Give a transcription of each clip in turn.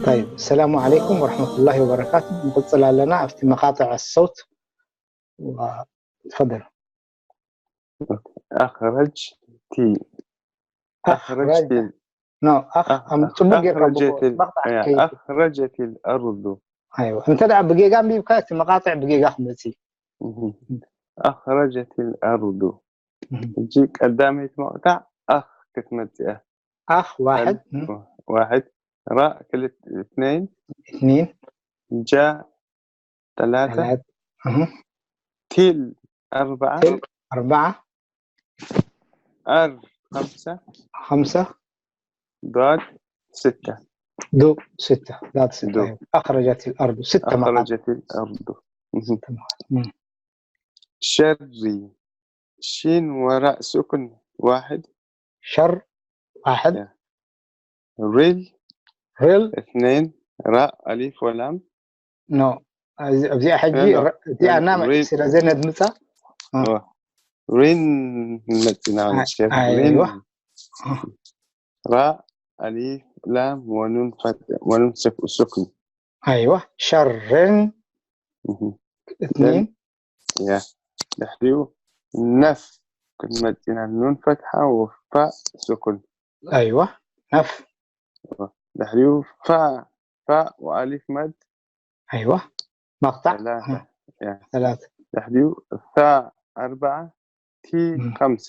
طيب، السلام عليكم ورحمة الله وبركاته. نقصل لنا في مقاطع الصوت. وتفضل. أخرجت. أخرجت. نو أخ أم تبقى أخرجت أخرجت الأرض. أيوة، أنت دع بقيقان بيبكى مقاطع بقيقان بتي. أخرجت الأرض. ሕጂ ቀዳመይቲ መቕጣዕ ኣኽ ክትመጽእ። ኣኽ ዋሕድ። ዋሕድ። ራእ ክልተ። እትነይን። እትነይን። ጃ ተላተ። ቲል ኣርባዓ። ቲል ኣርባዓ። ኣር ኸምሰ። ኸምሰ። ዳድ ستة. ዶ ستة. ዳድ ستة. أخرجت الأرض. ستة مقاطع. أخرجت الأرض. شري. شين وراء سكن واحد. شر واحد. ريل. ريل. اثنين. راء ألف ولام. نو. أبزي أحجي. أبزي أنا سيدا زينب متى. رين. متنا. أيوة. راء ألف لام ونون فتح ونون سكن. أيوة. شر. اثنين. يا. دحريو نف. كلمة نون فتحة وفاء سكن. أيوة. نف. دحريو فاء، فاء وألف مد. أيوة. مقطع. ثلاثة. ثلاثة. دحريو ثاء أربعة. ቲ ኸምሳ።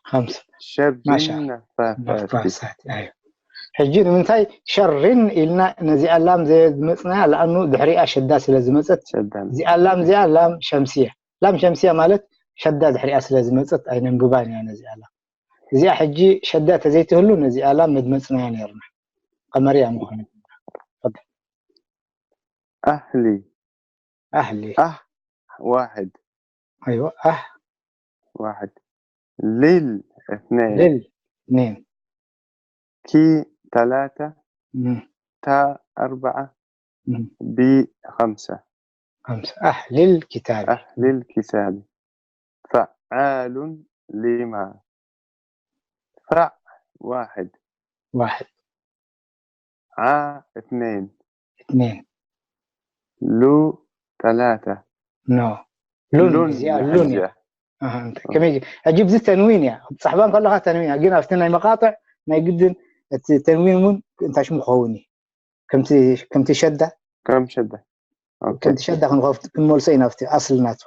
ኸምሳ። ሸርቢን ነፋሳት። ነፋሳት። ኣይ። ሕጂ ንምንታይ ሸሪን ኢልና ነዚኣ ላም ዘየዝመጽናያ? ለኣኑ ድሕሪኣ ሸዳ ስለ ዝመጸት። ሸዳን። እዚኣ ላም እዚኣ ላም ሸምስያ። ላም ሸምስያ ማለት ሸዳ ድሕሪኣ ስለ ዝመጸት ኣይነንብባን ኢና ነዚኣ ላም። እዚኣ ሕጂ ሸዳ ተዘይትህሉ ነዚኣ ላም መድመጽናያ ነርና። ቀመርያ ምኾነ። ኣህሊ። ኣህ ዋሕድ። ኣይዋ ኣህ واحد. ሊል እትነይን። ሊል እትነይን። ኪ ثلاثة. ታ أربعة. ቢ خمسة. خمسة. أهل الكتاب. أهل الكتاب. فعال لما. فع واحد. واحد. ዓ اثنين. اثنين. ሉ ثلاثة. نو. ሉን እዚኣ ሉን እያ። ኣሃ፣ እንታይ ከመይ ሕጂ ብዚ ተንዊን እያ። ኣብ ጻሕባን ከለኻ ተንዊን እያ። ግን ኣብቲ ናይ መቃጥዕ ናይ ግድን እቲ ተንዊን እውን እንታይ ሽሙ ክኸውን እዩ? ከምቲ ከምቲ ሸዳ ከም ሸዳ። ኦኬ። ከምቲ ሸዳ ክንኸፍት ክንመልሶ ኢና ኣብቲ ኣስሊ ናቱ።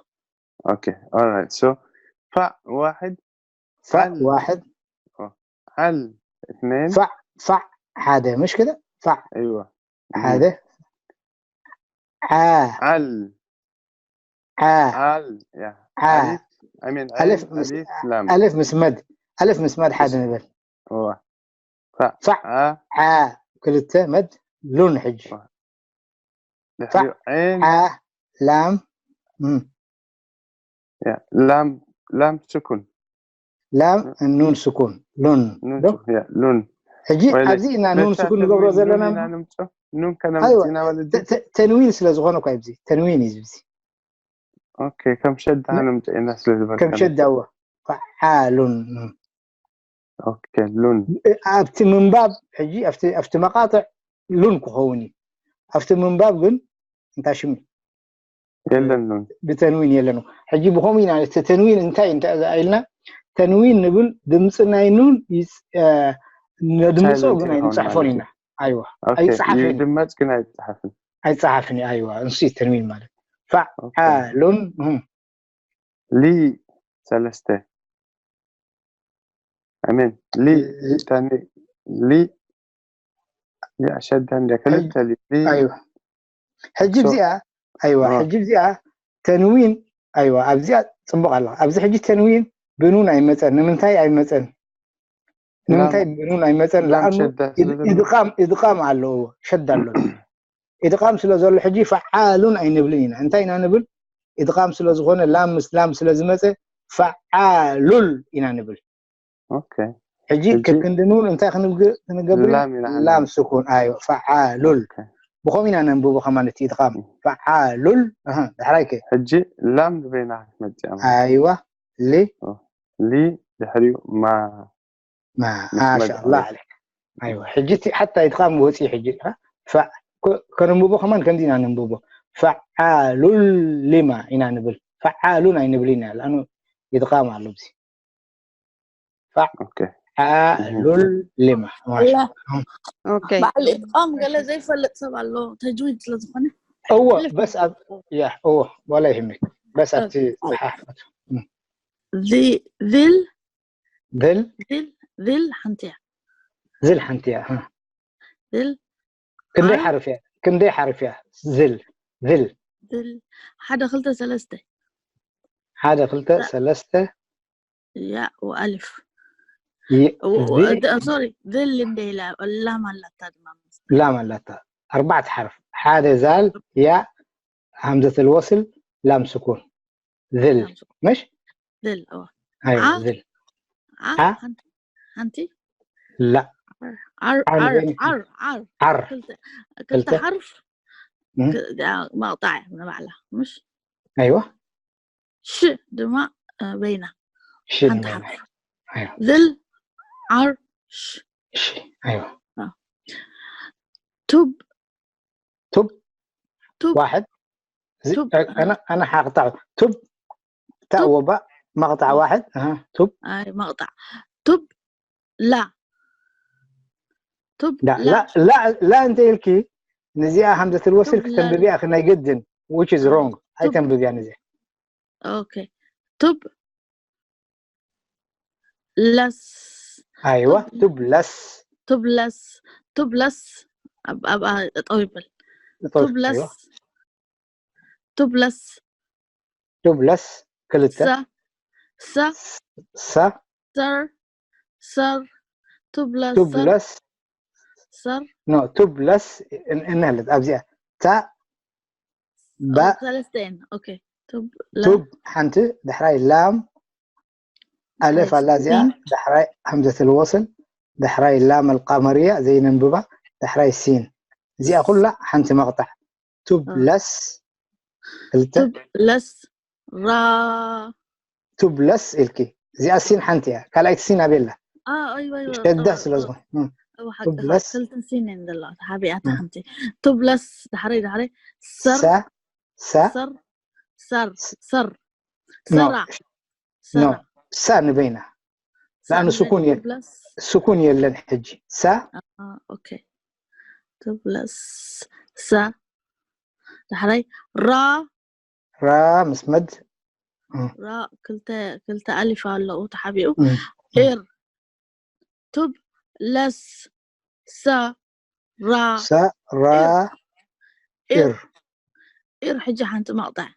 ኦኬ. All right. So ፋዕ ዋሕድ ፋዕ ዋሕድ ዓል اثنين. ፋዕ ፋዕ ሓደ مش كده ፋዕ أيوة. ሓደ ዓ ዓል ዓ ዓል ያ ዓ ኣሊፍ I mean ኣልፍ ዐይን ምስ ኣሊፍ ላም ኣልፍ ምስ መድ ኣልፍ ምስ መድ ሓደ ንበል እዋ ፋዕ ፋዕ ዓ ዓ ክልተ መድ ሉን ሕጂ ድሕሪኡ ዐይን ዓ ላም እም፣ ያ ላም ላም ስኩን ላም ኑን ስኩን ሉን ኑን ዶ? ስኩን ያ ሉን ሕጂ ወይለ ኣብዚ ኢና ኑን ነታ ስኩን ተንዊን ንገብሮ ኑን ዘለና ኢና ንምጾ ኑን ኣይዋ፣ ከነምጽና ወለዲ ተ- ተ- ተንዊን ስለ ዝኾነ እኳ ኣብዚ ተንዊን እዩ እዚ ኦኬ ከም ሸዳ ንምጽ ኢና ስለ ዝበልካ ከም ሸዳዎ ፈዓሉን ኦኬ ሉን ኣብቲ ምንባብ ሕጂ ኣብቲ ኣብቲ መቃጥዕ ሉን ክኸውን እዩ። ኣብቲ ምንባብ ግን እንታይ ሽም እዩ? የለን ሉን ብተንዊን የለን። ሕጂ ብኸምኡ ኢና እቲ ተንዊን እንታይ እንታይ ኢልና ተንዊን ንብል ድምፂ ናይ ኑን ይፅ- እ፣ ነድምፆ ሳይለንት ግን ይኸውን ኣይንፅሕፎን ማለት ኢና። እዩ። ኣይዋ ኦኬ ኣይፅሓፍን እዩ። ይድመጽ ግን ኣይጽሓፍን ኣይፀሓፍን እዩ። ኣይዋ እንሱ እዩ ተንዊን ማለት ኦኬ ፈዓሉን እም፣ ሊ ሰለስተ ኣሜን ሊ ሊ- ታኒ ሊ ያ ሸዳ እንደ ክልተ ሊ ሊ ኣይዋ ሕጂ ሶ- እዚኣ ኣይዋ አ። ሕጂ እዚኣ ተንዊን ኣይዋ ኣብዚኣ ፅቡቅ ኣለካ። ኣብዚ ሕጂ ተንዊን ብኑን ኣይመፀን። ንምንታይ ኣይመፀን? ንምንታይ ላም- ብኑን ኣይመፀን? ላም ለኣኑ ሸዳ ኢድ- ስለዘሎ። ኢድቃም ኢድቃም ኣለዎ ሸዳ ኣሎ። ኢድቃም ስለ ዘሎ ሕጂ ፈዓሉን ኣይንብልን ኢና። እንታይ ኢና ንብል? ኢድቃም ስለ ዝኾነ ላም ምስ ላም ስለ ዝመፀ ፈዓሉል ኢና ንብል። ኦኬ ሕጂ ሕጂ ክክንዲ ኑን እንታይ ክንግ- ክንገብር ኢና? ላም ኢና ላም ስኩን ኣዮ ፈዓሉል ኦኬ ብኸምኡ ኢና ነንብቦ ከማን እቲ ኢድቃም ፈዓሉል ኣሃ፣ ዳሕራይ ከ ሕጂ ላም ዝበይና ክትመጽእ እያ ማለት ኣይዋ ሊ ሊ ድሕሪኡ ማ ማሻላ ዓለይክ። ኣይዋ ሕጂ እቲ ሓታ ኢድኻም ወፂኡ ሕጂ ፋዕ ከነንብቦ ከማን ከምዚ ኢና ነንብቦ። ፈዓሉል ሊማ ኢና ንብል። ፈዓሉን ኣይንብል ኢና። ለኣኑ ኢድኻም ኣሎ ብዚ። ፈዓሉል ሊማ። በዓል ኢድቃም ገለ ዘይፈልጥ ሰብ ኣሎ ተጅዊድ ስለዝኾነ። እወ በስ ኣብ ያ እወ ዋላ ይህምክ በስ ኣብቲ ዝሓሕፈት ذل ذل ذل ذل ሓንቲ እያ። ذل ሓንቲ እያ። ذل ክንደይ ሓርፍ እያ? ክንደይ ሓርፍ እያ? ذل ذل ذل ሓደ ክልተ ሰለስተ ሓደ ክልተ ሰለስተ ያ ወኣልፍ ይ- ው- ذل ደ- ሶሪ ذل እንደ ኢላ ላም ኣላታ ድማ ላም ኣላታ ኣርባዕተ ሓርፍ ሓደ ዛል ያ همزة الوصل لام سكون ذل ላም ስኩን። مش ذل እዋ أيوة ዓ- ذل ዓ ዓ? ሓንቲ ሓንቲ لا ዓር ዓር ዓር በይነ- ዓር ዓር عر ክልተ ክልተ ክልተ ሓርፍ እም። ክ- ያ፣ መቕጣዕ እያ ንባዕላ ምሽ أيوة ሽ ድማ እ፣ በይና شين ሓንቲ بينا ሓርፍ أيوة ذل ዓር ሽ ش أيوة ቱብ ቱብ ቱብ واحد زي- ቱብ أنا أنا حقطع ቱብ تاء ቱብ وباء مقطع واحد أها ቱብ ኣይ መቕጣዕ ቱብ ላ ቱብ لا ላ لا لا لا أنت إلكي نزيها همزة الوصل ቱብ ላ كتنببيها خلينا يقدن which is wrong هاي ቱብ تنببيها نزيها ኦኬ ቱብ ለስ أيوة ቱብ ቱብ ለስ ቱብ ለስ ቱብ ለስ ኣብ ኣብኣ ጠጠው ይበል ጡብ ቱብ ለስ أيوة ቱብ ለስ ቱብ ለስ ክልተ ሰ ሰ ሰ ሰር ሰር ቱብ ለስ ቱብ ሰር ለስ ሰር ኖ ቱብ ለስ እን- እንህልት ኣብዚኣ ታ ባ ኦ፣ ሰለስተ እየን ኦኬ ቱብ ለ ቱብ ሓንቲ ዳሕራይ ላም ኣለፍ ኣላ እዚኣ ሲን ዳሕራይ همزة الوصل ዳሕራይ ላም القمرية ዘይነንብባ ዳሕራይ ሲን እዚኣ ኩላ ሓንቲ መቕጣዕ ቱብ እ። ለስ ክልተ ቱብ ለስ ራ ቱብ ለስ ኢልኪ እዚኣ ሲን ሓንቲ እያ ካልኣይቲ ሲን ኣበየላ አ፣ ኣይዋ፣ ኣይዋ፣ ሸዳ ጠዋ- ስለ ዝኾነ እ። ጠዋ ሓቂ ቱብ ኻ፣ ለስ ክልተ ሲን እየን ዘለዋ ሓቢኣታ እ። ሓንቲ ቱብ ለስ ዳሕረይ ዳሕረይ ሰር ሳ ሳ ሰር ሰር ሰር ኖ ሰራ ኖ ሰራ ሳ ንበይና ሳ ለኣኑ ንበይና ስኩን የል ቱብ ለስ ስኩን የለን ሕጂ ሳ አ፣ ኦኬ ቱብ ለስ ሳ ዳሕረይ ራ ራ ምስ መድ ራ ክልተ ክልተ ኣሊፍ ኣለኡ ተሓቢኡ እም፣ ኢር ቱብ ለስ ሰ ራ ሳ ራ ኢር ኢር ኢር ሕጂ ሓንቲ መቕጣዕ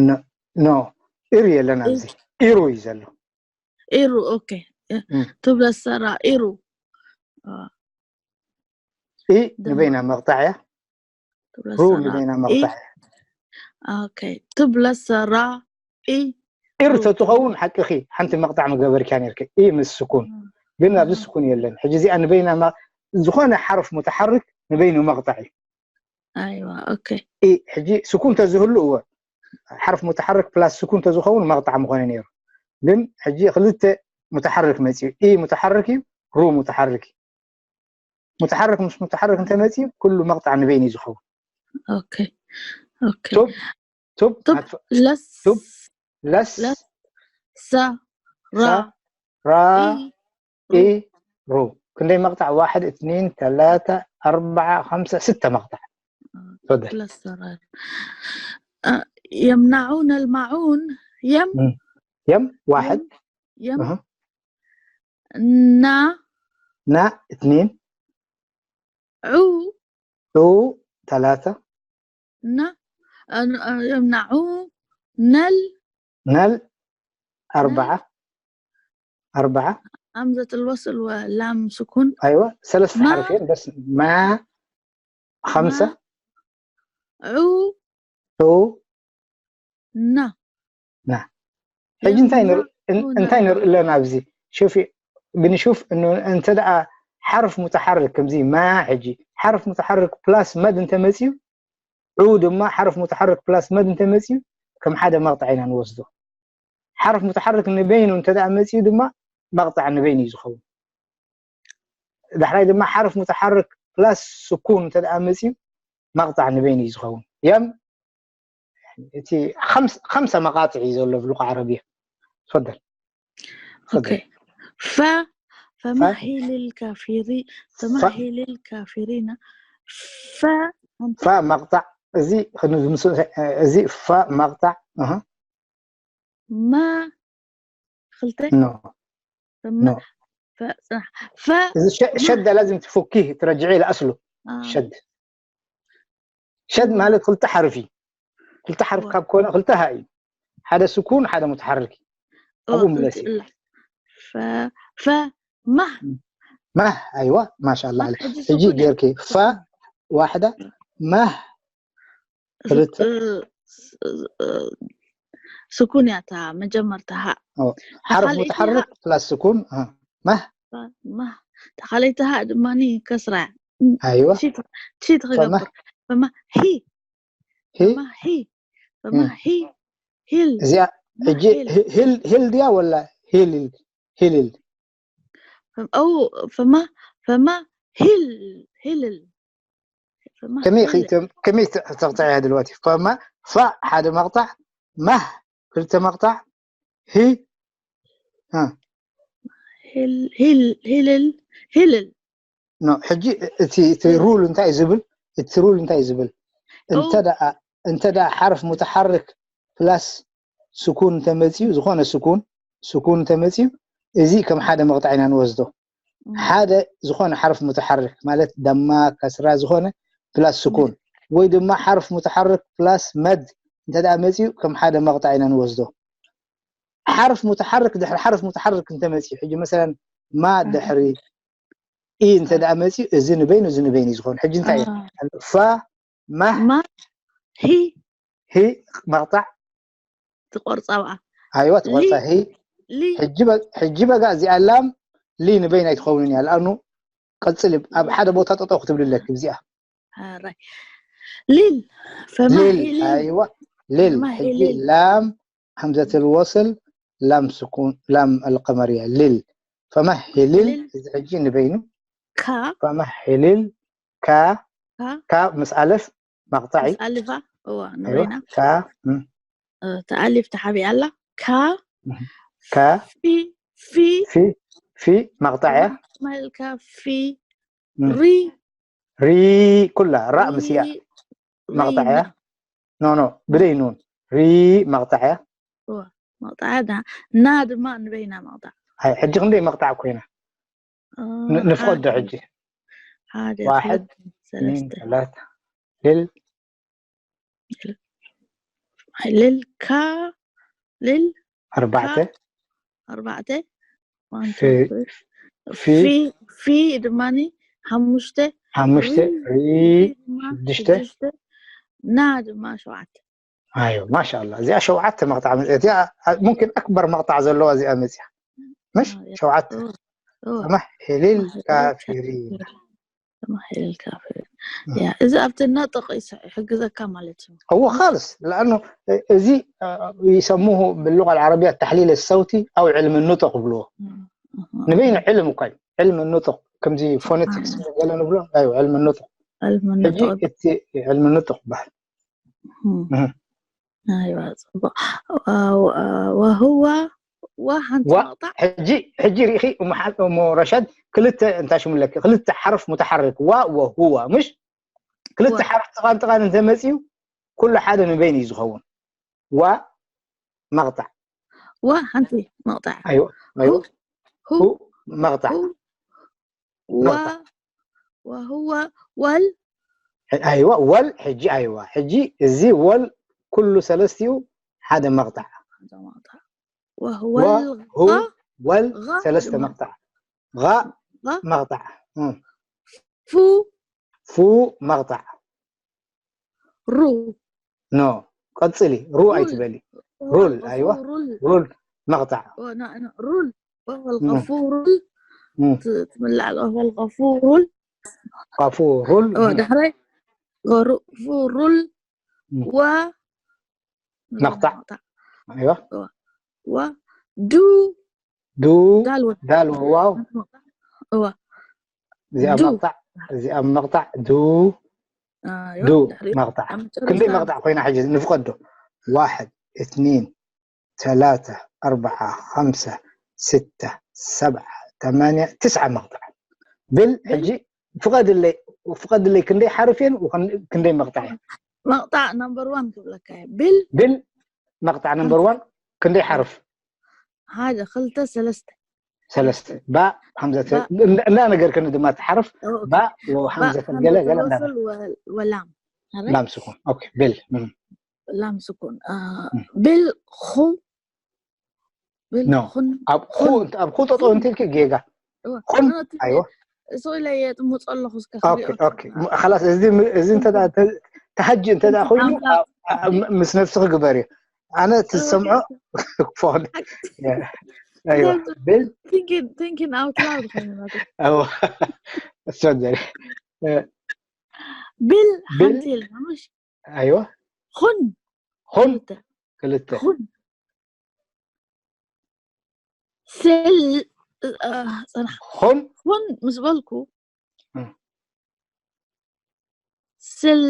ን- ኖ ኢር የለን ኣብዚ ኢሩ እዩ ዘሎ ኢሩ ኦኬ እም። ቱብ ለስ ሰ ራ ኢሩ አ፣ ኢ ድማ ንበይና መቕጣዕ እያ ቱብ ለስ ሩ ሰ ራ ንበይና ኢ መቕጣዕ እያ ኦኬ ቱብ ለስ ሰ ራ ኢ ኢር ሩ ተትኸውን ሓቅኺ ሓንቲ መቕጣዕ ምገበርክያ ነርኪ ኢ ምስ ስኩን ግን ኣብዚ አ፣ ስኩን የለን ሕጂ እዚኣ ንበይና መ- ዝኾነ ሓርፍ ሙተሓርክ ንበይኑ መቕጣዕ እዩ ኣይዋ ኦኬ ኢ ሕጂ ስኩን ተዝህሉ እወ ሓርፍ ሙተሓርክ ፕላስ ስኩን ተዝኸውን መቕጣዕ ምኾነ ነይሩ ግን ሕጂ ክልተ ሙተሓርክ መፅዩ ኢ ሙተሓርክ እዩ ሩ ሙተሓርክ እዩ ሙተሓርክ ምስ ሙተሓርክ እንተመፅዩ ኩሉ መቕጣዕ ንበይኑ እዩ ዝኸውን ኦኬ ኦኬ ቱብ ቱብ ቱብ ኣትፍ- ለስ ቱብ ለስ ለስ ሰ ራ ሳ ራ ኢ ኢ ሩ ክንደይ መቕጣዕ ዋሕድ እትኒን ተላተ ኣርባዓ ከምሰ ስተ መቕጣዕ ተፈደል ለስ ሰ ራ አ፣ የምናዑን ኣልማዑን የም እም። የም ዋሕድ የም እህ። ና ና እትኒን ዑ ዑ ተላተ ና አ፣ አ፣ የምናዑ ነል ነል ኣርባዓ ኣርባዓ همزة الوصل ولام سكون ኣይዋ ሰለስተ ማ ሓርፍ እየን በስ ማ ኸምሰ ዑ ዑ ና ና ሕጂ እንታይ ንር- እን- እንታይ ንርኢ ኣለና ኣብዚ ሹፊ ብንሹፍ እን- እንተ ደኣ ሓርፍ ሙተሓርክ ከምዚ ማ ሕጂ ሓርፍ ሙተሓርክ ፕላስ መድ እንተመፅዩ ዑ ድማ ሓርፍ ሙተሓርክ ፕላስ መድ እንተመፅዩ ከም ሓደ መቕጣዕ ኢና ንወስዶ ሓርፍ ሙተሓርክ ንበይኑ እንተ ደኣ መጺኡ ድማ መቕጣዕ ንበይኑ እዩ ዝኸውን። ዳሕራይ ድማ ሓርፍ ሙተሓርክ ፕላስ ስኩን እንተ ደኣ መጺኡ መቕጣዕ ንበይኑ እዩ ዝኸውን። የም እቲ ኸምስ- ኸምሰ መቓጥዕ እዩ ዘሎ ብሉቕ ዓረብያ። ትፈደል። ኦኬ። ፈ ፈመሂል ልካፊሪ ፈመሂል ልካፊሪና ፈ ፋ መቕጣዕ እዚ ክንዝምስ- እዚ ፋ መቕጣዕ እህ። ማ ክልተ ኖ ፈመ ኖ ፈ ጽናሕ ፈ እዚ ሸ- ሸደ ላዝም ትፉኪ ትረጅዒ ለኣስሉ አ፣ ሸድ ሸድ እዋ። ማለት ክልተ ሓርፊ ክልተ ሓርፊ እዋ። ካብ ኮነ ክልተ ሃ እዩ ሓደ ስኩን ሓደ ሙተሓርክ ኦ፣ ኣብኡ ክልተ ምለስ እዩ። እላ። ፈ ፈ ማህ ማህ ኣይዋ ማሻላ ማህ ዓለ ሕጂ ሕጂ ስኩን እያ። ጌርኪ ፋ ዋሕዳ ማህ ክልተ እ፣ እ፣ እ፣ ስኩን እያ እታ መጀመርታ ሃ ኦ፣ ሓርፍ ተኻልኢቲ ሙተሓርክ ፕላስ ስኩን እ፣ ማህ ማ ተኻልኢቲ ሃ ድማ ከስራ እያ። ኣይዋ ትሽት ትሽት ፈማህ ክገብር ፈማ ሂ ሂ ፈማ ሂ ፈማ ሂ ሂል እዚኣ ማ ሕጂ ሂል ሂ- ሂል ሂል ድያ ወላ ሂልል ሂልል ፈም- ኦ ፈማ ፈማ ሂል ሂልል ፈማ ከመይ ሂል ከመይ ተቕጥዕያ ድልዋት እዩ ፈማ ፋ ሓደ መቕጣዕ ማህ ክልተ መቕጣዕ ሂ እ፣ ሂል ሂል ሂልል ሂልል ኖ ሕጂ እቲ እቲ ሩል እንታይ እዩ ዝብል እቲ ሩል እንታይ እዩ ዝብል እንተ ደኣ እንተ ደኣ ሓርፍ ሙተሓርክ ፕላስ ስኩን እንተመፅዩ ዝኾነ ስኩን ስኩን እንተመፅዩ እዚ ከም ሓደ መቕጣዕ ኢና ንወስዶ ሓደ ዝኾነ ሓርፍ ሙተሓርክ ማለት ደማ ከስራ ዝኾነ ፕላስ ስኩን ወይ ድማ ሓርፍ ሙተሓርክ ፕላስ መድ እንተ ደኣ መፅዩ ከም ሓደ መቕጣዕ ኢና ንወስዶ ሓርፍ ሙተሓርክ ድሕሪ ሓርፍ ሙተሓርክ እንተመፅዩ ሕጂ መሰለን ማ ድሕሪ ኢ እንተ ደኣ መፅዩ እዚ ንበይኑ እዚ ንበይኑ እዩ ዝኾን ሕጂ እንታይ እዩ ፋ ማህ ማ ሂ ሂ መቕጣዕ ትቆርፃ ብኣ ኣይዋ ትቆርፃ ሂ ሊ ሕጂ በ- ሕጂ በጋ እዚኣ ላም ሊ ንበይን ኣይትኸውን እያ ለኣኑ ቀፅል ኣብ ሓደ ቦታ ጠጠው ክትብል ኣለክ እዚኣ ራይ ሊል ፈማ ሊል ሂ ሊል ኣይዋ ሊል ፈማ ሂ ሕጂ ሊል ላም همزة الوصل لام سكون لام القمرية ሊል ፈመሂልል ሊል እዚ ሕጂ ንበይኑ ካ ፈመሂልል ካ ካ ካ ምስ ኣለፍ መቕጣዒ ምስ ኣሊፋ እዋ ኣይዋ ንበይና ካ እም፣ እ፣ ተኣሊፍ ተሓቢኣ ኣላ ካ ካ ፊ ፊ ፊ ፊ መቕጣዕያ ማልካ ፊ እም፣ ሪ ሪ ኩላ ራእ ምስያ ሪ መቕጣዕያ ሪና ኖ ኖ ብደይ ኑን ሪ መቕጣዕያ እዋ መቕጣዕ ዳ ና ድማ ንበይና መቕጣዕ ኣይ ሕጂ ክንደይ መቕጣዕ ኮይና እ፣ ን- ንፍቐዶ ሓደ ሕጂ ሓደ ዋሕድ ክልተ ሰለስተ ثلاثة ልል ልል ካ ልል ካ ኣርባዕተ ኣርባዕተ one, ፊ- two, three. ፊ- ፊ ፊ ድማኒ ሓሙሽተ ሓሙሽተ ሪ ሪ ሪ ድማ ሽዱሽተ ሽዱሽተ ና ድማ ሸውዓተ ኣዮ ማሻላ እዚኣ ሸውዓተ መቕጣዕ መፅአ እዚኣ ሙምኪን ኣክበር መቕጣዕ ዘለዋ እዚኣ መፅያ መሽ እ፣ ሸውዓተ እ፣ እ፣ ፈመሂልል ማሂል ካፊሪ ተማሂል ካፊር እ። ያ እዚ ኣብቲ ነጥቕ ይስ- ይሕግዘካ ማለት እዩ እዎ ካልስ ለኣኑ እዚ ይሰሙሁ ብሉغة العربية تحليل الصوتي أو علم النطق ብልዎ እ፣ እ፣ ንበይኑ ዕልም እኳ እዩ ዕልም ኑጡቕ ከምዚ ፎነቲክስ ገለ ንብሎ ኣዩ ዕልም ኑጡቕ ዕልሚ ሕጂ ንጥቕ እቲ ዕልም ኑጡቕ ይበሃል እም። ኣይዋ ጽቡቕ። ዋ- ወህዋ ዋ ሓንቲ ዋ- መቕጣዕ ሕጂ ሕጂ ሪኢኺ እሞ ሓ- እሞ ረሻድ ክልተ እንታይ ሽሙ ኣለኪ ክልተ ሓርፍ ሙተሓርክ ዋ ወሁዋ ምሽ ክልተ ዋ። ሓርፍ ጥቓን ጥቓን እንተመፅዩ ኩሉ ሓደ ንበይን እዩ ዝኸውን ዋ መቕጣዕ ዋ ሓንቲ መቕጣዕ ኣይዋ ሁ ኣይዋ ሁ ሁ መቕጣዕ ሁ ዋ መቕጣዕ ወህዋ ወል ኣይዋ ወል ሕጂ ኣይዋ ሕጂ እዚ ወል ኩሉ ሰለስቲኡ ሓደ መቕጣዕ ሓንቲ መቕጣዕ ወህወል ወሁ ወል ጋ ሰለስተ ድማ መቕጣዕ ጋ ጋ መቕጣዕ እም። ፉ ፉ መቕጣዕ ሩ ኖ ቀፅሊ ሩ ሩል ኣይትበሊ ሩል ኣይዋ ሩል ሩል መቕጣዕ ሩል ወልቀፉ ሩል እም። ትምላዕ ወልቀፉ ሩል ቃፉ ሩል እም። ድሕረይ ወርፉ ሩል እም። ወ መቕጣዕ። ኣይዋ እዋ። ዋ ዱ ዱ ዳል ወ ዳል ወዋው እዋ እዚኣ ዱ መቕጣዕ እዚኣ መቕጣዕ ዱ ኣዮ ዱ ድሕሪ መቕጣዕ ኣብ መጨረሻ ክንደይ መቕጣዕ ኮይና ሕጂ ንፍቐዶ ዋሕድ እትኒን ተላተ ኣርባዓ ሓምሳ ስተ ሰብዓ ተማንያ ትስዓ መቕጣዕ ብል ብል ሕጂ ፍቐድለይ ፍቐድለይ ክንደይ ሓርፍ እየን ወክን- ክንደይ መቕጣዕ እየን መቕጣዕ number one ክብለካ እየ ብል ብል መቕጣዕ number one ክንደይ ሓርፍ ሓደ ክልተ ሰለስተ ሰለስተ ባ ሃምዘተ ባ- እንዳ ነገርከኒ ድማ ትሓርፍ ኦ፣ ባ ወሃምዘተ ገለ ገለ እንዳ ወስል ወ- ወላም ኣረ? ላም ስኩን ኦኬ ብል እም። ላም ስኩን አ፣ እም። ብል ኹ ብል ኖ። ኹን ኣብ ኹ ኹን ኣብ ኹ ጠጠው እንተልኪ ጌጋ ኹን ኹን ኖ፣ እቲ ኣይወ እሱ ኢለ የጥምፆ ኣለኹ እስከ ኦኬ ክሪኦ ኦኬ ም- خلاص እዚ ም- እዚ እንተ ተ- ተሃጂ እንተ ደኣ ኮይኑ ኣብ- ኣብ- ም- ምስ ነብስኺ ግበሪ ኣነ ትሰምዖ ክፎን ኣይወ ብል thinking thinking out loud ኮይኑ ማለት እዩ። ኣይወ እሰደሪ ብል ብል ሓንቲ ኢልና ምሽ ኣይወ ኹን ኹን ክልተ ክልተ ኹን ስል አ፣ ፅናሕ ኹን ኹን ምስ በልኩ እም። ስል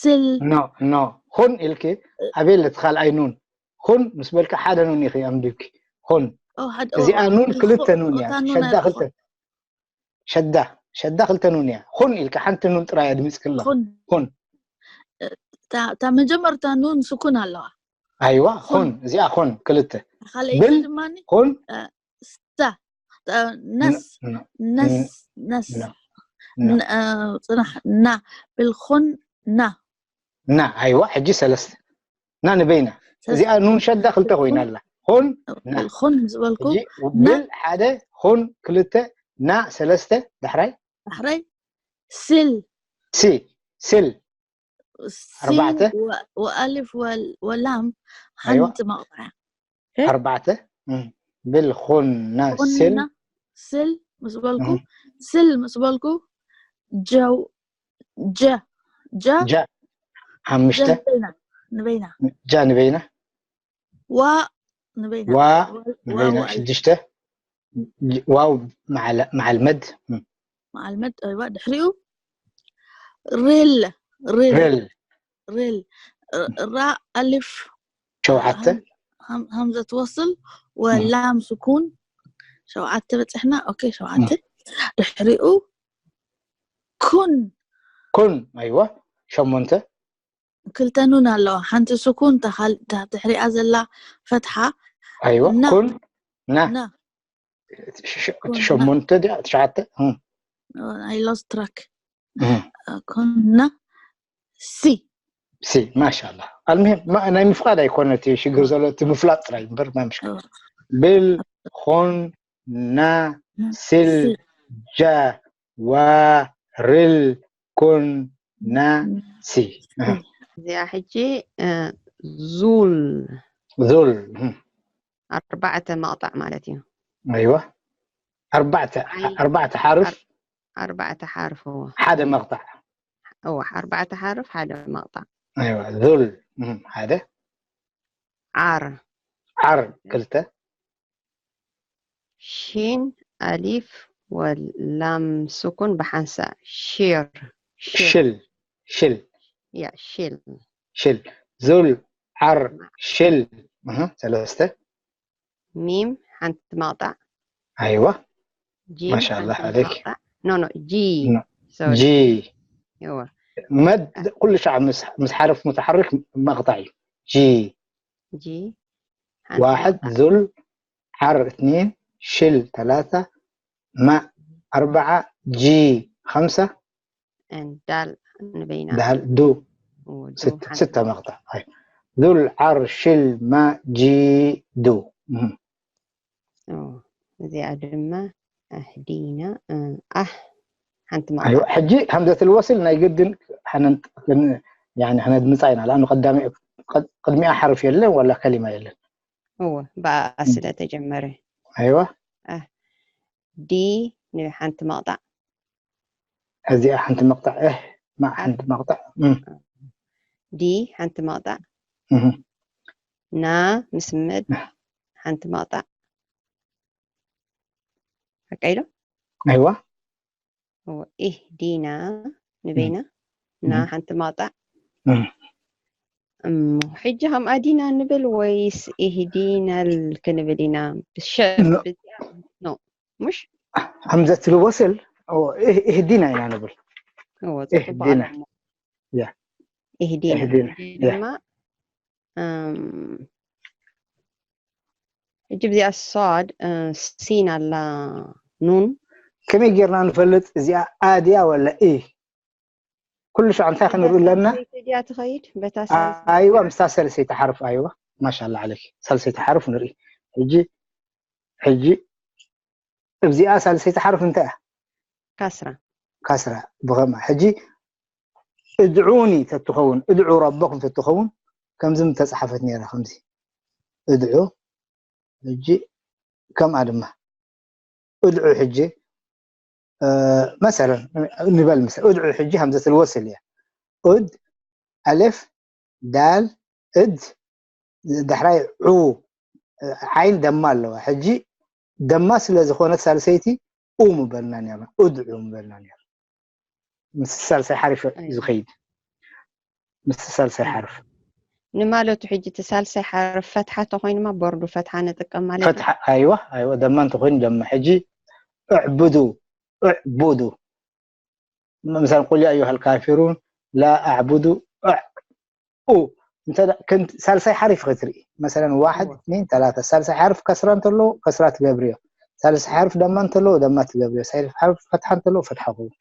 ስል ኖ ኖ ኹን ኢልኪ ኣበይ ኣለቲ ካልኣይ ኑን ኹን ምስ በልካ ሓደ ኑን ኢኺ ኣንቢብኪ ኹን ኦ፣ ሓደ እዚኣ ኦ፣ ኑን ኹ- ክልተ ኑን እያ እታ ኑን ሸዳ ኣይኮ- ክልተ ሸዳ ሸዳ ክልተ ኑን እያ ኹን ኢልካ ሓንቲ ኑን ጥራይ ኣድሚፅክላ ኹን ኹን እታ እታ መጀመርታ ኑን ስኩን ኣለዋ ኣይዋ ኹን። ኹን እዚኣ ኹን ክልተ ካልኣይቲ ብል ድማ ኹን ሳ እታ ነስ ን- ነስ ነስ ን- ን- ን- አ፣ ፅናሕ ና ብል ኹን ና ና ኣይዋ ሕጂ ሰለስተ ና ንበይና እዚኣ ኑን ሸዳ ክልተ ኮይና ኣላ ኹን ና ብል ኹን ምስ በልኩ ሕጂ ና ብል ሓደ ኹን ክልተ ና ሰለስተ ዳሕራይ ዳሕራይ ስል ሲ ስል ሲን ኣርባዕተ። ወ- ወኣሊፍ ወል- ወላም ኣይዋ። ሓንቲ መቕጣዕ ኣርባዕተ እም። ብል ኹን ና ስል ኹንና ስል ምስ በልኩ እም። ስል ምስ በልኩ ጀው ጀ ጀ ጃ ሓሙሽተ ጀ ንበይና ንበይና ጃ ንበይና ዋ ንበይና ዋ ዋ- ንበይና ዋ- ሽዱሽተ ጅ- ዋው መዓል- መዓል መድ እም። መዓል መድ ኣይዋ ድሕሪኡ ሪል ሪል ርል ሪል ራ ኣሊፍ ሸውዓተ ሃም- ሃምዘት ወስል ወላም ስኩን ሸውዓተ በፂሕና ኦኬ ሸውዓተ ድሕሪኡ ኩን ኩን ኣይዋ ሸሞንተ ክልተ ኑን ኣለዋ ሓንቲ ስኩን እታ ካል- እታ ድሕሪኣ ዘላ ፈትሓ ኣይዋ ና- ኩን ና ና ሽ- ሽ- ኩን እቲ ና- ሸሞንተ ድያ እቲ ሸዓተ እም። I lost track እም። ኩና ሲ ሲ ማሻላ ኣልምሄም ማ- ናይ ምፍቃድ ኣይኮነ እቲ ሽግር ዘሎ እቲ ምፍላጥ ጥራይ እምበር ማምሽ ኦ። ብል ኹን ና ስል ሲ ጃ ዋ ርል ኩን ና ሲ እዚኣ ሕጂ እ፣ ዙል ዙል እም። ኣርባዕተ መቕጣዕ ማለት እዩ። ኣይዋ ኣርባዕተ ኣይ፣ ኣርባዕተ ሓርፍ ኣርባዕተ ሓርፍ እዎ። ሓደ መቕጣዕ እዎ ኣርባዕተ ሓርፍ ሓደ መቕጣዕ። ኣይዋ ዙል እም፣ ሓደ ዓር ዓር ክልተ ሺን ኣሊፍ ወላም ስኩን ብሓንሳእ ሺር ሽር ሽል ሽል ያ ሽል ሽል ዙል ዓር ሽል እህ፣ ሰለስተ ሚም ሓንቲ መቕጣዕ ኣይዋ ጂም ማሻኣላህ ሓንቲ ዓለይክ። መቕጣዕ ኖ ኖ ጂ ኖ፣ ሶሪ ጂ እዎ መድ ኩሉ ሻዕ ምስ ምስ ሓርፍ ሙተሓርክ መቕጣዕ እዩ ጂ ጂ ሓንቲ ዋሕድ መቕጣዕ። ዙል ዓር እትኒን ሽል ተላታ ማእ ኣርባዓ ጂ ኸምሳ ን ዳል ንበይና ዳል ዱ እዎ ዱ ስተ ሓንቲ ስተ መቕጣዕ ኣይ ዙል ዓር ሽል ማ ጂ ዱ እህ። እዎ እዚኣ ድማ ኣህዲና እ፣ ኣህ ሓንቲ ኣይዋ መቕጣዕ ሕጂ ሃምዘት ልወስል ናይ ግድን ሓነን ያኒ ሓነን ምጻ ኢና ላኑ ቀዳሚ ቅድሚኣ ሓርፍ የለን ወላ ከሊማ የለን እዎ ብኣ ስለ ተጀመረ ኣይዋ ዲ ንሓንቲ መቕጣዕ እዚኣ ሓንቲ መቕጣዕ እህ ማ ሓንቲ መቕጣዕ እም፣ ዲ ሓንቲ መቕጣዕ እህ። ና ምስ መድ ሓንቲ መቕጣዕ ሓቀ ኢሎ ኣይዋ እህዲና ንበይና እና ሓንቲ መቕጣዕ እሞ ሕጂ ከም ኣዲና ንብል ወይስ ኢህዲነል ክንብል ኢና? ብሸ ኖ። ብዚኣ ኖ ሙሽ همزة الوصل እዎ፣ እህ- እህዲና ኢና ንብል። እዎ፣ ጽቡቅ ኢህዲና። ኣሎ እሞ። ያ። ኢህዲና። ኢህዲና። ሕጂ ድማ እም፣ ሕጂ ብዚኣ ሷድ እ፣ ሲን ኣላ ኑን ከመይ ጌርና ንፈልጥ እዚኣ ኣድያ ወላ ኢ? ኩሉ ሻዕ እንታይ ክንርኢ ኣለና? ሳልሰይቲ ድያ ትኸይድ በታ ኣይዋ ምስታ ሳልሰይቲ ሓርፍ ኣይዋ ማሻላ ዓለኪ ሳልሰይቲ ሓርፍ ንርኢ። ሕጂ ሕጂ እዚኣ ሳልሰይቲ ሓርፍ እንታይ እያ? ካስራ ካስራ ብኸማ ሕጂ እድዑኒ ተትኸውን እድዑ ረበኹም ተትኸውን ከምዚ ምተፃሓፈት ነይራ ከምዚ እድዑ ሕጂ ከምኣ ድማ እድዑ ሕጂ መሰለን ንበል ምስ እድዑ ሕጂ همزة الوصل እያ ኡድ ኣሌፍ ዳል እድ ዳሕራይ ዑ ዓይን ደማ ኣለዋ ሕጂ ደማ ስለ ዝኾነት ሳልሰይቲ ኡ ምበልና ነርና እድዑ ምበልና ነርና ምስ ሳልሳይ ሓሪፍ እዩ ዝኸይድ ምስ ሳልሳይ ሓርፍ ንማለቱ ሕጂ እቲ ሳልሳይ ሓርፍ ፈትሓ ተኮይኑማ ቦርዱ ፈትሓ ንጥቀም ማለት እዩ ፈትሓ ኣይዋ ኣይዋ ደማ እንተኮይኑ ደማ ሕጂ እዕቡዱ እዕቡዱ ምሳል ቁል ያ ኣዩሃ ልካፊሩን ላ ኣዕቡዱ እዕ ኡ እንተ ሳልሳይ ሓሪፍ ክትርኢ መሰለን ዋሕድ እዎ። እትኒን ተላተ ሳልሳይ ሓርፍ ከስራ እንተለዎ ከስራ ትገብርዮ ሳልሳይ ሓርፍ ደማ እንተለዎ ደማ ትገብርዮ ሳልሳይ ሓርፍ ፈትሓ እንተለዎ ፈትሓ ክውን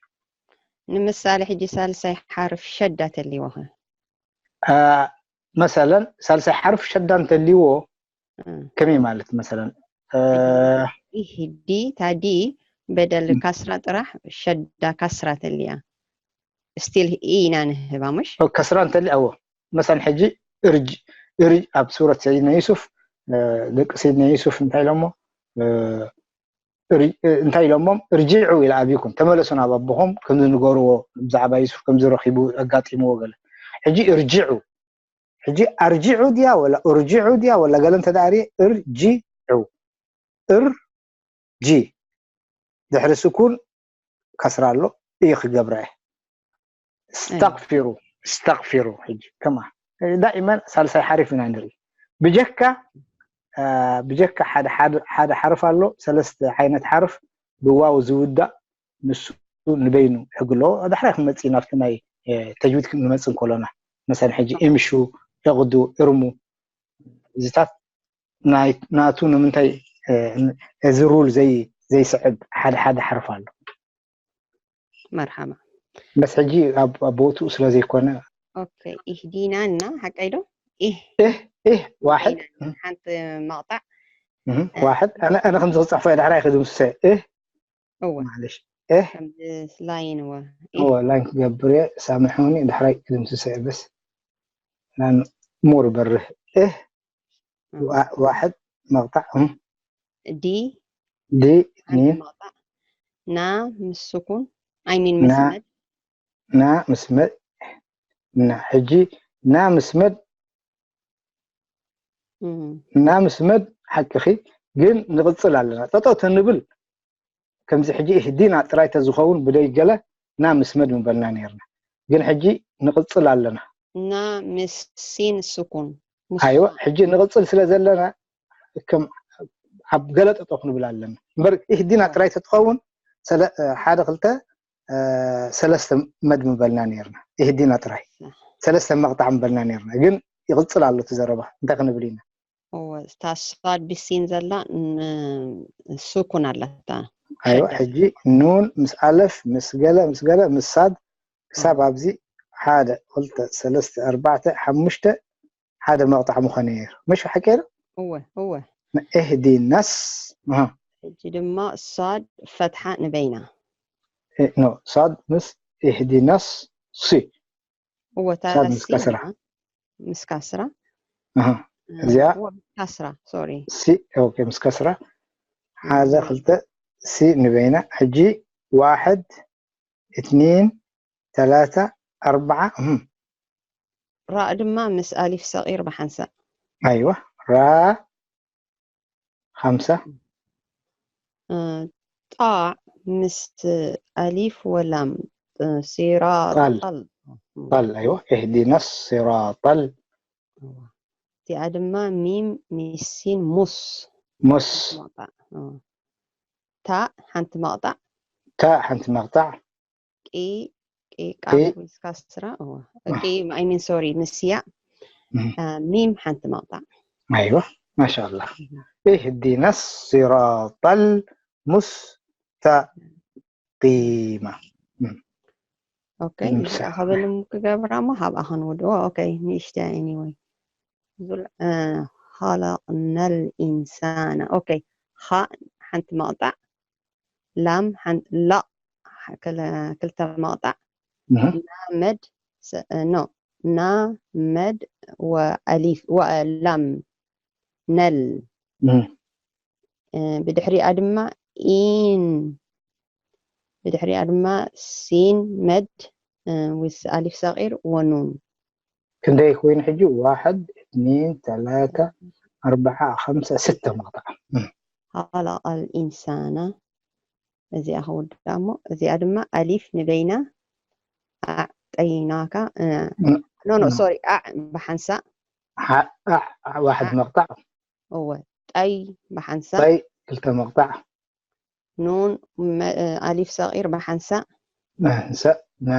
ንምሳሌ ሕጂ ሳልሳይ ሓርፍ ሸዳ ተልይዎ ኸ መሰለን ሳልሳይ ሓርፍ ሸዳ እንተልይዎ እም። ከመይ ማለት መሰለን ኢህዲ ታዲ በደል ካስራ ጥራሕ ሸዳ ካስራ ተልያ ስቲል ኢና ንህባ ምሽ ከስራ እንተልይ ኣዎ መሰለን ሕጂ እርጅ እርጅ ኣብ ሱረት ሰይድና ዩሱፍ ደቂ ሰይድና ዩሱፍ እንታይ ኢሎሞ እንታይ ኢሎሞም ርጅዑ ኢለ ኣቢኩም ተመለሱ ናብ ኣቦኹም ከምዚ ንገርዎ ብዛዕባ ዩሱፍ ከምዚ ረኺቡ ኣጋጢምዎ ገለ ሕጂ እርጅዑ ሕጂ ኣርጅዑ ድያ ወላ እርጅዑ ድያ ወላ ገለ እንተዳኣርየ እርጅዑ እርጂ ድሕሪ ስኩን ከስራ ኣሎ እዩ ክገብረ እየ እስተቕፊሩ እስተቕፊሩ ሕጂ ከማ ዳኢመን ሳልሳይ ሓሪፍ ኢና ንርኢ ብጀካ ብጀካ ሓደ ሓርፍ ኣሎ ሰለስተ ዓይነት ሓርፍ ብዋው ዝውዳእ ንሱ ንበይኑ ሕጊ ኣለዎ ዳሕራይ ክመፅእ ናብቲ ናይ ተጅዊድ ክንመፅእ እንከሎና መሰለን ሕጂ እምሹ እቕዱ እርሙ እዚታት ናቱ ንምንታይ እዚ ሩል ዘይስዕብ ሓደ ሓደ ሓርፍ ኣሎ መርሓባ በስ ሕጂ ኣብ ቦትኡ ስለ ዘይኮነ ኦኬ ኢህዲና እና ሓቀይ ዶ ኢህ ኢህ ዋሕድ ሓንቲ መቕጣዕ ዋሕድ ኣነ ከምዚ ክፅሕፎ ዳሕራይ ክድምስሰ ኢህ እወ ማለሽ ኢህ ከምዚ ላይን ወ እወ ላይን ክገብር እየ ሳምሑኒ ዳሕራይ ክድምስሰ እየ በስ ላን ሙር በርህ ኢህ ዋሕድ መቕጣዕ ዲ ዲ ሓንቲ ኒን መቕጣዕ ና ምስ ስኩን ኣይሚን ና ምስመድ ና ምስ መድ ና ሕጂ ና ምስ መድ እም፣ ና ምስ መድ ሓቅኺ ግን ንቕፅል ኣለና ጠጠው ተንብል ከምዚ ሕጂ ኢህዲና ጥራይ ተዝኸውን ብደይ ገለ ና ምስ መድ ምበልና ነርና ግን ሕጂ ንቕፅል ኣለና ና ምስ ሲን ስኩን ምስ ኣይዋ ስኩን። ሕጂ ንቕፅል ስለ ዘለና ከም ኣብ ገለ ጠጠው ክንብል ኣለና እምበር ኢህዲና ጥራይ ተትኸውን ሰለ- ሓደ ክልተ እ፣ ሰለስተ መድ ምበልና ነርና ኢህዲና ጥራይ ሰለስተ መቕጣዕ ምበልና ነርና ግን ይቕፅል ኣሎ እቲ ዘረባ እንታይ ክንብል ኢና እወ፣ እታ ሷድ ብሲን ዘላ ን- ስኩን ኣለታ ኣይዋ ሸዳ። ሕጂ ኑን ምስ ኣለፍ ምስ ገለ ምስ ገለ ምስ ሳድ ክሳብ ኣብዚ ሓደ ክልተ ሰለስተ ኣርባዕተ ሓሙሽተ ሓደ መቕጣዕ ምኾነ ነይሩ ምሽ ሓቂ ዶ እወ እወ እህዲናስ ኣሃ፣ ሕጂ ድማ ሷድ ፈትሓ ንበይና እ፣ ኖ ሳድ ምስ እህዲናስ ሲ እወ እታ ሳድ ምስ ሲና ከስራ። ምስ ካስራ ኣሃ፣ እዚኣ እወ፣ ምስ ካስራ ሶሪ ሲ ኦኬ ምስ ከስራ ሓደ ክልተ ሲ ንበይና ሕጂ ዋሕድ እትኒን ተላታ ኣርባዓ እህም፣ ራእ ድማ ምስ ኣሊፍ ሰቂር ብሓንሳእ ኣይዋ ራ خمسة. እ፣ ጣዕ ምስ ኣሊፍ ወላም፣ እ፣ ሲራጠል። ጠል። ጠል፣ أيوة. اهدنا الصراط ال- እዋ። እቲኣ ድማ ሚም ምስ ሲን ሙስ። ሙስ። መቕጣዕ። እ። ታእ ሓንቲ መቕጣዕ። ታእ ሓንቲ መቕጣዕ። ቂ፣ ቂ፣ ቂ። ቃፍ ምስ ካስራ። እዋ። ቂ፣ I mean፣ sorry፣ ምስ ያእ። እም። እ፣ ሚም ሓንቲ መቕጣዕ። أيوة، ما شاء الله. اهدنا الصراط المستقيم. ኦኬ፣ እዚኣ ከበልም ክገብራ እሞ ካብኣ ክንውድኦ። ኦኬ፣ ንእሽተይ፣ anyway። ዙል-፣ እ፣ خلقنا الإنسان። ኦኬ፣ ኻእ ሓንቲ መቕጣዕ፣ ላም ሓን-፣ ላእ ክለ-፣ ክልተ መቕጣዕ፣ እህ። ና መድ፣ ሰ-፣ ኖ፣ ና መድ ወኣሊፍ፣ ወላም፣ ነል። እህ። እ፣ ብድሕሪኣ ድማ ኢን፣ ብድሕሪኣ ድማ ሲን መድ፣ እ፣ ምስ ኣሊፍ ሰቂር ወኑን። ክንደይ ኮይኑ ሕጂ? واحد، اثنين، ثلاثة، أربعة، خمسة، ستة መቕጣዕ። እህ። خلق الإنسان። እዚኣ ክውድኣ እሞ፣ እዚኣ ድማ ኣሊፍ ንበይና፣ ኣዕጠይናካ፣ እ፣ ን-፣ ኖ፣ ኖ፣ ኖ። ሶሪ፣ ኣዕ ብሓንሳእ፣ ሓ-፣ ኣዕ፣ ኣዕ፣ واحد ኣዕ። መቕጣዕ። እወ፣ ጠይ ብሓንሳእ፣ ጠይ ክልተ መቕጣዕ። ኑን መ-፣ እ፣ ኣሊፍ ሰቂር ብሓንሳእ፣ ሓንሳእ፣ ና፣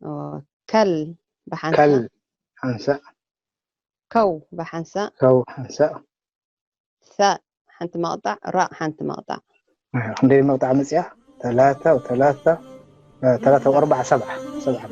እወ፣ ከል ብሓንሳእ፣ ከል ሓንሳእ፣ ከው ብሓንሳእ፣ ከው ሓንሳእ። ثاء ሓንቲ መቕጣዕ፣ ራእ ሓንቲ መቕጣዕ። ኣይ፣ ክንደይ መቕጣዕ መጽያ? ثلاثة وثلاثة، ثلاثة وأربعة، سبعة، سبعة.